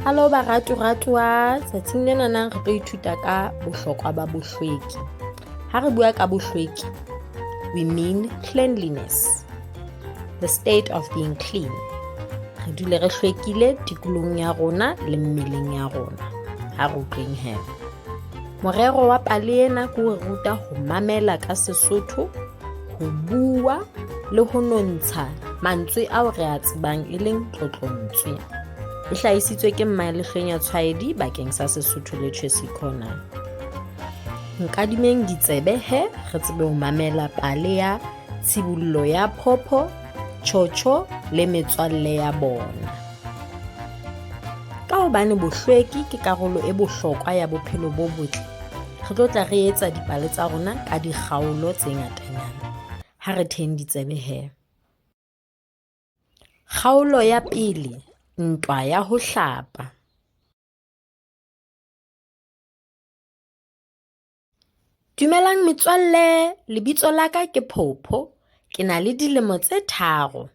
Hallo baraturatwa, tsatsing lena nang re tlo ithuta ka bohlokwa ba bohlweki. Ha re bua ka bohlweki, we mean cleanliness, the state of being clean. Re dule re hlwekile tikolohong ya rona le mmeleng ya rona. Ha re utlweng he. Morero wa pale ena ke ho ruta ho mamela ka Sesotho, ho bua le ho nontsha mantswe ao re a tsebang e leng tlotlontswe. E hlahisitswe ke Mmaelehlwenya Tshwaedi bakeng sa Sesotho Literacy Corner. Nkadimeng ditsebe he re tsebe ho mamela pale ya tshibollo ya Phopho, Tjhotjho le metswalle ya bona. Ka hobane bohlweki ke karolo e bohlokwa ya bophelo bo botle, re tlo tla re etsa dipale tsa rona ka dikgaolo tse ngatanyana. Ha re theng ditsebe he. Kgaolo ya pele, ntwa ya ho hlapa. Dumelang metswalle, lebitso la ka ke Phopho, ke na le dilemo tse tharo.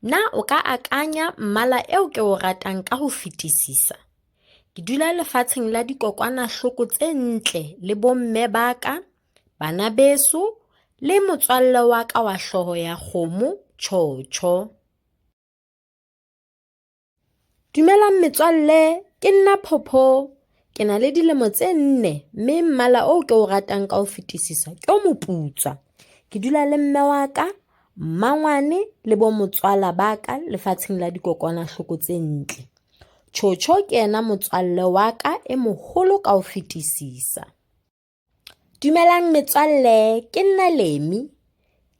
Na o ka akanya mmala eo ke o ratang ka ho fetisisa? Ke dula lefatsheng la dikokwanahloko tse ntle le bomme ba ka, bana beso le motswalle wa ka wa hlooho ya kgomo, Tjhotjho. Dumelang metswalle, ke nna Phopho. Ke na le dilemo tse nne mme mmala oo ke o ratang ka ho fetisisa ke o moputswa. Ke dula le mme wa ka, mmangwane le bo motswala ba ka lefatsheng la dikokwanahloko tse ntle. Tjhotjho ke yena motswalle wa ka e moholo ka ho fetisisa. Dumelang metswalle, ke nna Lemi.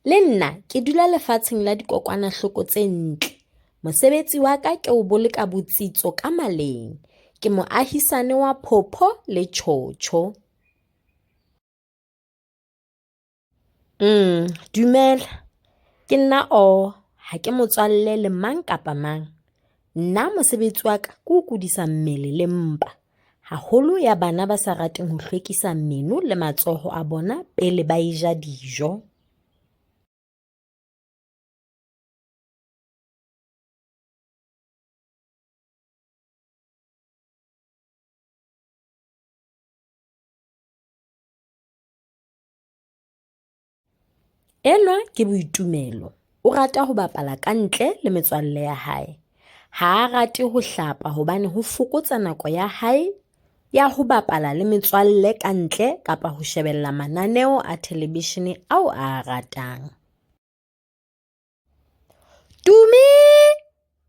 Le nna ke dula lefatsheng la dikokwanahloko tse ntle. Mosebetsi wa ka ke ho boloka botsitso ka maleng. Ke moahisane wa Phopho le Tjhotjho. Dumela, ke nna O, ha ke motswalle le mang kapa mang. Nna mosebetsi wa ka ke ho kodisa mmele le mpa, haholo ya bana ba sa rateng ho hlwekisa meno le matsoho a bona pele ba e ja dijo. Enwa ke Boitumelo. O rata ho bapala ka ntle le metswalle ya hae. Ha a rate ho hlapa hobane ho fokotsa nako ya hae ya ho bapala le metswalle ka ntle kapa ho shebella mananeo a thelebishene ao a a ratang. Tumi!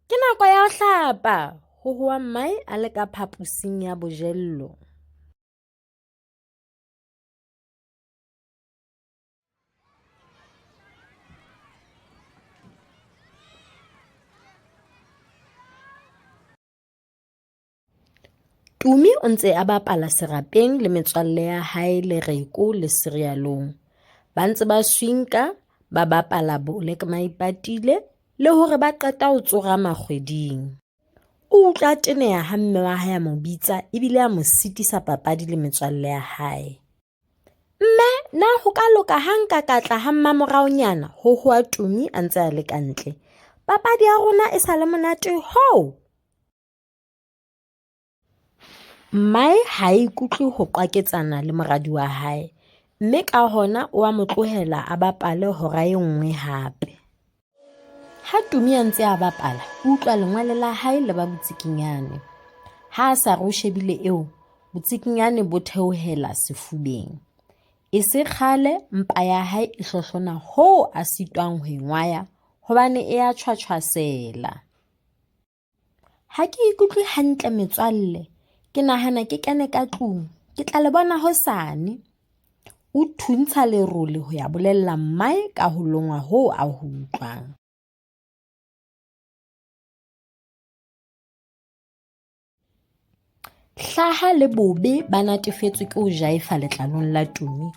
Ke nako ya ho hlapa, ho howa mmae a le ka phaposing ya bojello. Tumi o ntse a bapala serapeng le metswalle ya hae Lereko le Serialong. Ba ntse ba swinka, ba bapala bole ka maipatile le hore ba qeta ho tsorama kgweding. O utlwa a teneha ha mme wa hae a mo bitsa ebile a mo sitisa papadi le metswalle ya hae. Mme, na ho ka loka ha nka ka tla ha mmamoraonyana? Ho howa Tumi a ntse a le ka ntle. Papadi ya rona e sa le monate hoo! Mmae ha a ikutlwe ho qwaketsana le moradi wa hae, mme ka hona o a mo tlohela a bapale hora e nngwe hape. Ha Tumi a ntse a bapala, o utlwa lengwele la hae le ba botsikinyane. Ha a sa re o shebile eo, botsikinyane bo theohela sefubeng. E se kgale mpa ya hae e hlohlona hoo a sitwang ho e ngwaya hobane e a tshwatshwasela. Ha ke ikutlwe hantle metswalle, ke nahana ke kene ka tlung, ke tla le bona hosane. O thuntsha lerole ho ya bolella mmae ka ho longwa hoo a ho utlwang. Hlaha le bobe ba natefetswe ke ho jaefa letlalong la Tumi.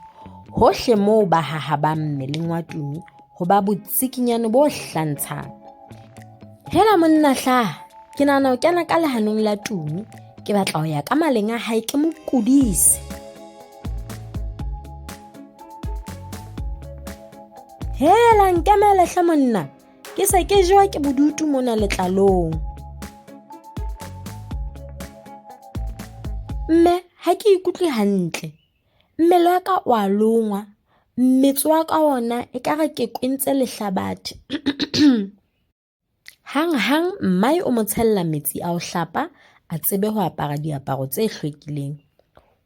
Hohle moo ba hahabang mmeleng wa Tumi ho ba botsikinyane bo hlantshang. Hela monna hlaha, ke nahana ho kena ka lehanong la Tumi. Ke batla ho ya ka maleng a hae ke mo kudise. Hela nkemele hle monna. Ke se ke jewa ke bodutu mona letlalong. Mme ha ke ikutlwe hantle. Mmele wa ka o a longwa, mmetso wa ka ona ekare ke kwentse lehlabathe. Hanghang mmae o mo tshella metsi a ho hlapa a tsebe ho apara diaparo tse hlwekileng.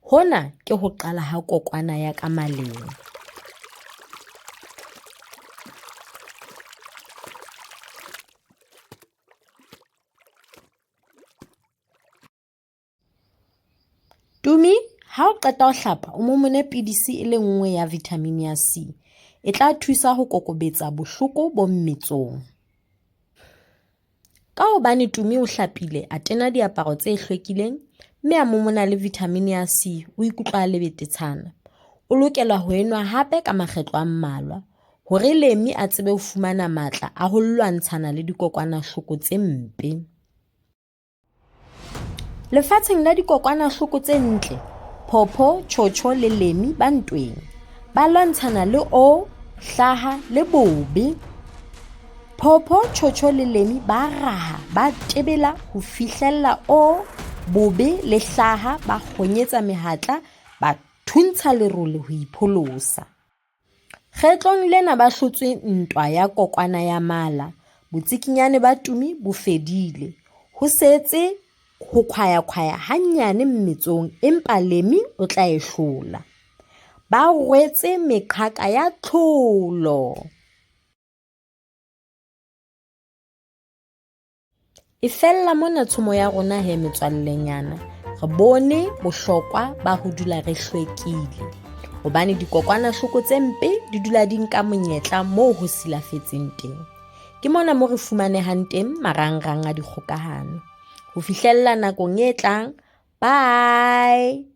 Hona ke ho qala ha kokwana ya ka maleng. Tumi, ha o qeta ho hlapa o momone pidisi e le nngwe ya vitamin ya C. E tla thusa ho kokobetsa bohloko bo mmetsong. Ka hobane Tumi o hlapile a tena diaparo tse hlwekileng mme a momona le vitamin ya C, o ikutlwa a le betetshana. O lokela ho enwa hape ka makgetlo a mmalwa hore Lemi a tsebe ho fumana matla a ho lwantshana le dikokwanahloko tse mpe. Lefatsheng la dikokwanahloko tse ntle, Phopho, Tjhotjho le Lemi ba ntweng. Ba lwantshana le O, Hlaha le Bobe. Phopho, Tjhotjho le Lemi ba raha, ba tebela ho fihlella O, Bobe le Hlaha ba kgonyetsa mehatla, ba thuntsha lerole ho ipholosa. Kgetlong lena ba hlotswe ntwa ya kokwana ya mala, botsikinyane ba Tumi bo fedile. Ho setse ho khwayakhwaya hanyane mmetsong empa Lemi o tla e hlola. Ba rwetse meqhaka ya tlholo. E fella mona tshomo ya rona he metswallenyana. Re bone bohlokwa ba ho dula re hlwekile hobane dikokwanahloko tse mpe di dula di nka monyetla moo ho silafetseng teng. Ke mona mo re fumanehang teng marangrang a dikgokahano. Ho fihlella nakong e tlang, bye!